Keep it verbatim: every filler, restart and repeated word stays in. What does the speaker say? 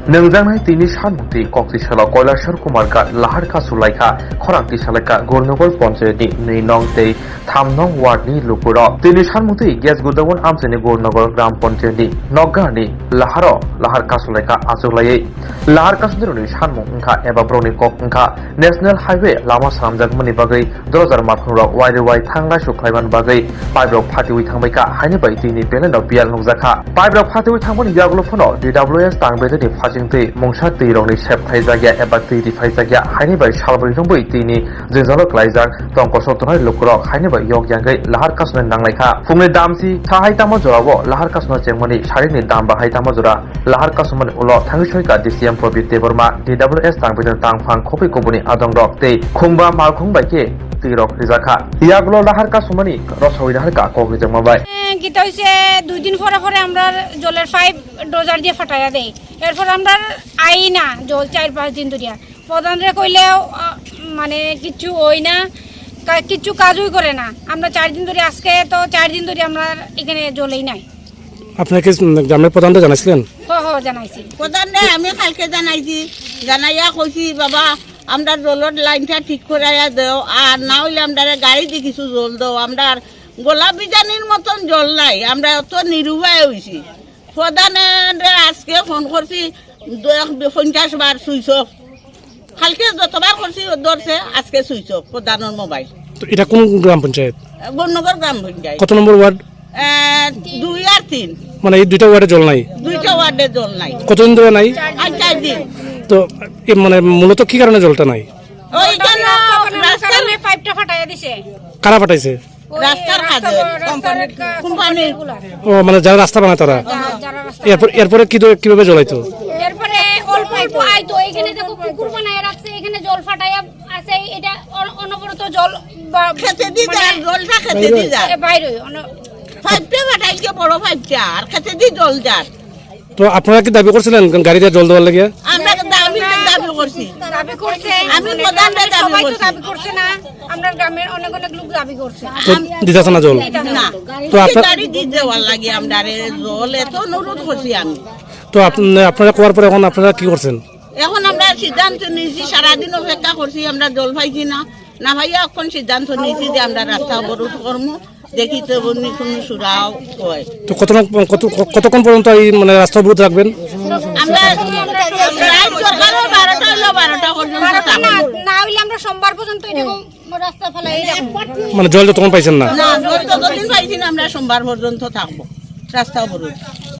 Nwngjaknai tini sanmung twi kokti salo Kailasor Kumar Ghat lahar kasu laikha khorang tisa laikha Gurnagar Ponchayat ni nwi nong tei tham nong ward ni lukurok. Tini sanmung twi gas godown amchaini Gurnagar Gram Ponchayat ni nokgar ni laharo lahar kasu laikha achuk laiwi. Lahar kasu ni rwni sanmung wngkha eba borokni kok wngkha National Highway lama swnamjakmani bagwi dorojar maphangrok wairwi wai thanglai suk khlaiman bagwi pipe rok phatiwi thangbaikha, haini bai twi ni belai no biyal nukjakha. Pipe rok phatiwi thangmani yagulo phano D W S tangbedani phachingtwi mungsa twi rokni sep phaijakya eba twi ri phaijakya, haini bai salbrwi nungwi twi ni jwngjalo klaijak tongkosok tongnai lukurok haini bai yok yangwi lahar kasonai nanglaikha. Phungni damsi sahai tamo jorao lahar kasona chengmani sarikni dam bahai tamo jora lahar kasumani ulo thangwi soika D C M Prabit Debbarma, D W S tangbidan tangphang khopui kubuni adongrok tei khungba malkhung bai khe twirok rijakha. Yagulo lahar kasumani rosoi lahar ka kok rijak mabai. এ, কিতা হইছে, দুই দিন পরে পরে আমরা জলের pipe dozer দিয়ে ফাটাইয়া দেই। এরপর আমরা আই না জল চার পাঁচ দিন ধরিয়া। প্রধানরে কইলেও, আ, মানে কিচ্ছু হই না, কা-, কিচ্ছু কাজই করে না। আমরা চার দিন ধরে, আজকে তো চার দিন ধরে আমরা এখানে জলেই নাই। আপনারা কি, উম, গ্রামের প্রধানকে জানাইছিলেন? হ, হ, জানাইছি। প্রধানরে আমি কালকে জানাইছি, জানাইয়া কইছি, "বাবা, আমরা জলর লাইনটা ঠিক করাইয়া দেও, আর না হইলে আমরা গাড়ি দিয়ে কিছু জল দাও, আমরা আর গোলাপ বিজানির মতন জল নাই, আমরা অত নিরুপায় হইছি।" প্রধানরে আজকে ফোন করছি, দু-, এক-, পঞ্চাশ বার সুইচ অফ। কালকে যতবার করছি, ও ধরছে, আজকে সুইচ অফ, প্রধানর মোবাইল। তো এটা কোন গ্রাম পঞ্চায়েত? গৌরনগর গ্রাম পঞ্চায়েত। কত নম্বর ওয়ার্ড? এ, দুই আর তিন। মানে এই দুইটা ওয়ার্ডে জল নাই? দুইটা ওয়ার্ডে জল নাই। কতদিন ধরে নাই? আজ চার দিন। তো এ মানে মূলত কি কারণে জলটা নাই? ওই জন্য রাস্তার পাইপটা ফাটাইয়া দিছে। কারা ফাটাইছে? ওই রাস্তার রাস্তা কাজে, বড়, রাস্তার কোম্পানির, কা-, কোম্পানির। কোম্পানির গুলা। ও, মানে যারা রাস্তা বানায় তারা? যা-, যারা রাস্তা এরপর, বানায়। এরপরে কি ধরে, কিভাবে জ্বলাইতো? এরপরে অল্প অল্প আইতো, এখানে দেখো পুকুর বানায় রাখছে, এখানে জল ফাটাইয়া আছে, এটা অন-, অনবরত জল বা-, খেতে দি মানে যায়, জলটা খেতে দি যায়। এ, বাইরে অন- পাইপটা ফাটাইছে, বড় পাইপটা, আর খেতে দি জল যার। তো আপনারা কি দাবি করছিলেন গাড়ি দিয়ে জল দেওয়ার লেগে? আমরা তো দাবি, দাবি করছি। দাবি করছে, আমি মানে প্রধানরে দাবি সবাই তো করছি। দাবি করছে না, আমরা গ্রামের অনেক অনেক লোক দাবি করছে। তো দিতেছে না জল? দিতেছে না। না। তো আপনার গাড়ি দিয়ে দেওয়ার লাগে আমরা রে জল এত অনুরোধ করছি আমি। তো আপনি, আপনারা করার পরে এখন আপনারা কি করছেন? এখন আমরা সিদ্ধান্ত নিয়েছি, সারাদিন অপেক্ষা করছি, আমরা জল পাইছি না, না পাইয়া এখন সিদ্ধান্ত নিয়েছি যে আমরা রাস্তা অবরোধ করবো। দেখি তো বন্যি কোনো সুরাও হয়। তো কত, কত, কতক্ষণ পর্যন্ত এই মানে রাস্তা অবরোধ রাখবেন? আমরা রাত সকালে বারোটা হইলো, বারোটা পর্যন্ত বারোটা না, থাকবো। না হইলে আমরা সোমবার পর্যন্ত এরকম রাস্তা ফেলাই রাখবো। মানে জল যতক্ষণ পাইছেন না? না, জল যতদিন পাইছি না, আমরা সোমবার পর্যন্ত থাকবো রাস্তা অবরোধ।